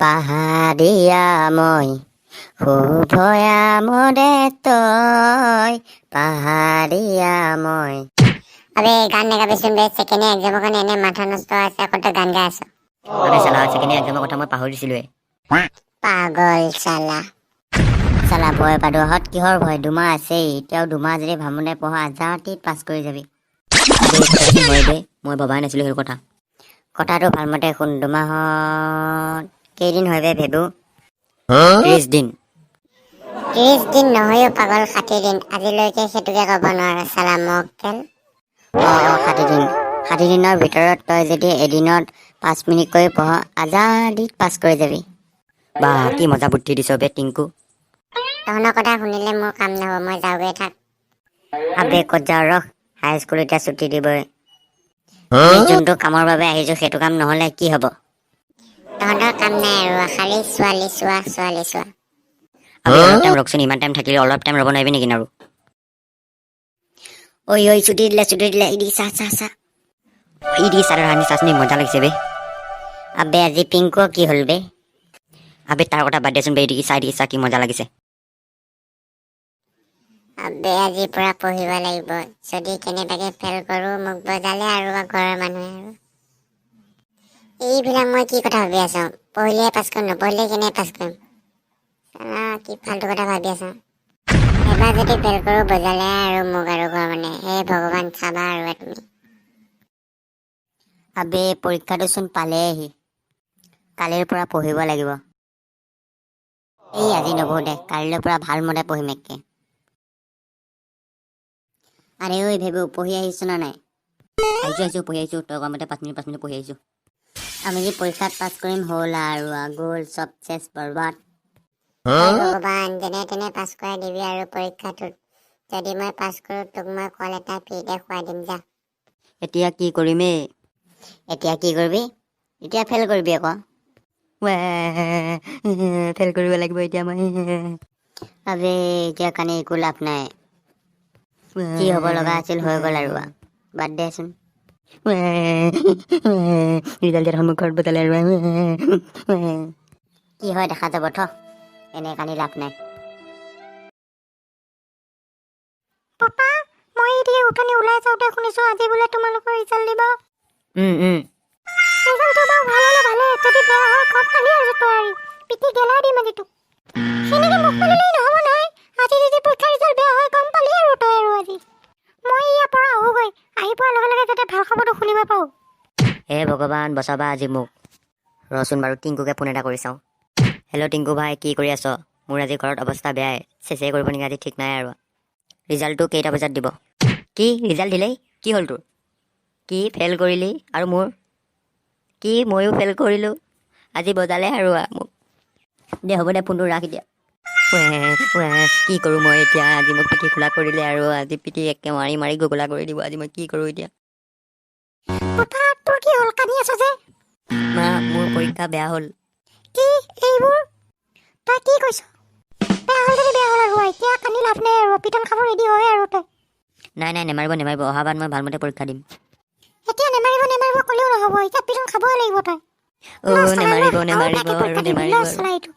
পাহাৰীয়া মই শুভয়ামৰে তই পাহাৰীয়া মই। আবে, গান নাগাবিচোন বে। ছেকেণ্ড ইয়াৰ এক্সামৰ কাৰণে এনে মাথা নষ্ট আছে, আকৌ তই গান গাই আছ। আবে চালা, ছেকেণ্ড ইয়াৰ এক্সামৰ কথা মই পাহৰিছিলোৱে। পাগল চালা। চালা ভয় পাদুহঁত, কিহৰ ভয়? 2 মাহ আছেই এতিয়াও। 2 মাহ যদি ভামনে পঢ়, আজাতিত পাছ কৰি যাবি। আবে, কথাটো হয় বে, মই ভবাই নাছিলো সেইটো কথা। কথাটো ভালমতে শুন। 2 মাহত কেইদিন হয় বে ভেবু? 30 দিন। 30 দিন নহয়ো পাগল, 60 দিন। আজিলৈকে সেইটোকে ক'ব নোৱাৰ চালা মক্কেল। অঁ, 60 দিন। 60 দিনৰ ভিতৰত তই যদি এদিনত 5 মিনিটকৈ পঢ়, আজাদিত পাছ কৰি যাবি। বা, কি মজা বুদ্ধি দিছ বে টিংকু। তহঁতৰ কথা শুনিলে মোৰ কাম নহ'ব, মই যাওঁগৈ থাক। আবে, ক'ত যাওঁ, ৰখ। হাই স্কুল এতিয়া ছুটি দিবই। আমি যোনটো কামৰ বাবে আহিছো, সেইটো কাম নহ'লে কি হ'ব? তহঁতৰ কাম নাই আৰু, খালি ছোৱালী চোৱা, ছোৱালী চোৱা। আবে, অলপ টাইম ৰখচোন। ইমান টাইম থাকিলে অলপ টাইম ৰ'ব নোৱাৰিবি নেকি আৰু? ঐ ঐ, ছুটি দিলে, ছুটি দিলে। ইদি চা, চা, চা। ই দি চাদৰ ৰাণী চাচনি, মজা লাগিছে বে। আবে, আজি পিংকু কি হ'ল বে? আবে, তাৰ কথা বাদ দেচোন বে। এদিকে চা, এদিকে চা, কি মজা লাগিছে। আবে, আজিৰ পৰা পঢ়িব লাগিব। যদি কেনেবাকে ফেইল কৰোঁ, মোক বজালে আৰু ঘৰৰ মানুহে আৰু। এইবিলাক মই কি কথা ভাবি আছো? পঢ়িলে পাছ কৰিম, নপঢ়িলে কেনেকৈ পাছ কৰিম? চালা, কি ফাল্টু কথা ভাবি আছো। এবাৰ যদি ফেইল কৰোঁ, বজালে আৰু মোক আৰু ঘৰৰ মানুহে। হে ভগৱান, চাবা আৰু তুমি। আবে, পৰীক্ষাটোচোন পালেহি। কালিৰ পৰা পঢ়িব লাগিব। এই আজি নপঢ়ো দে, কালিলৈ পৰা ভাল মতে পঢ়িম একে। আৰে ঐ ভেবু, পঢ়ি আহিছ নে নাই? আহিছো, আহিছো, পঢ়ি আহিছো। তই কোৱা মতে 5 মিনিট 5 মিনিট পঢ়ি আহিছো। আমি যে পৰীক্ষাত পাছ কৰিম, হ'ল আৰু, গ'ল চব, চেচ, বৰবাদ। হে ভগৱান, যেনে তেনে পাছ কৰাই দিবি আৰু পৰীক্ষাটোত। যদি মই পাছ কৰোঁ, তোক মই কল এটা ফ্ৰীতে খুৱাই দিম যা। এতিয়া কি কৰিমেই? এতিয়া কি কৰিবি? এতিয়া ফেইল কৰিবি আকৌ। ফেইল কৰিব লাগিব এতিয়া মই। আবে, এতিয়া কানি একো লাভ নাই। কি হ'ব লগা আছিল হৈ গ'ল আৰু, বাদ দেচোন। ৰিজাল্ট দিয়াৰ সন্মুখত বজালে আৰু। কি হয় দেখা যাব, থ, এনে কানি লাভ নাই। পাপা, মই এতিয়া উঠনি ওলাই যাওঁতে শুনিছো, আজি বোলে তোমালোকৰ ৰিজাল্ট দিব। উম উম ৰিজাল্টটো বাৰু ভাল হ'লে ভালে, যদি বেয়া হয় গম পালি আৰু তই আৰু পিঠি গেলাই দিম আজি তোক। সেনেকে মুখ মেলিলেই নহ'ব নহয়। আজি যদি পৰীক্ষাৰ ৰিজাল্ট বেয়া হয়, গম পালি আৰু তই আৰু। আজি মই ইয়াৰ পৰা আহোঁগৈ, আহি পোৱাৰ লগে লগে যাতে ভাল খবৰটো শুনিব পাৰোঁ। হে ভগৱান, বচাবা আজি মোক। ৰচোন বাৰু, টিংকুকে ফোন এটা কৰি চাওঁ। হেল্ল' টিংকু ভাই, কি কৰি আছ? মোৰ আজি ঘৰত অৱস্থা বেয়াই, চেচে কৰিব নেকি আজি ঠিক নাই আৰু। ৰিজাল্টটো কেইটা বজাত দিব? কি, ৰিজাল্ট দিলেই? কি হ'ল তোৰ? কি, ফেইল কৰিলি? আৰু মোৰ কি? ময়ো ফেইল কৰিলোঁ। আজি বজালে আৰু মোক। দে, হ'ব দে, ফোনটো ৰাখ এতিয়া। কি কৰোঁ মই এতিয়া? আজি মোক পিঠি খোলা কৰিলে আৰু। আজি পিঠি একে মাৰি মাৰি গগলা কৰি দিব। আজি মই কি কৰোঁ এতিয়া? পাপা, তোৰ কি হ'ল? কান্দি আছ যে? মা, মোৰ পৰীক্ষা বেয়া হ'ল। কি? এইবোৰ তই কি কৈছ? বেয়া হ'ল যদি বেয়া হ'ল আৰু, এতিয়া কান্দি লাভ নাই আৰু। পিটন খাব ৰেডি হয় আৰু তই। নাই নাই, নেমাৰিব, নেমাৰিব। অহাবাৰ মই ভালমতে পৰীক্ষা দিম। এতিয়া নেমাৰিব নেমাৰিব ক'লেও নহ'ব, এতিয়া পিটন খাবই লাগিব তই। অ' নেমাৰিব, নেমাৰিব আৰু, নেমাৰিব আৰু। এইটো।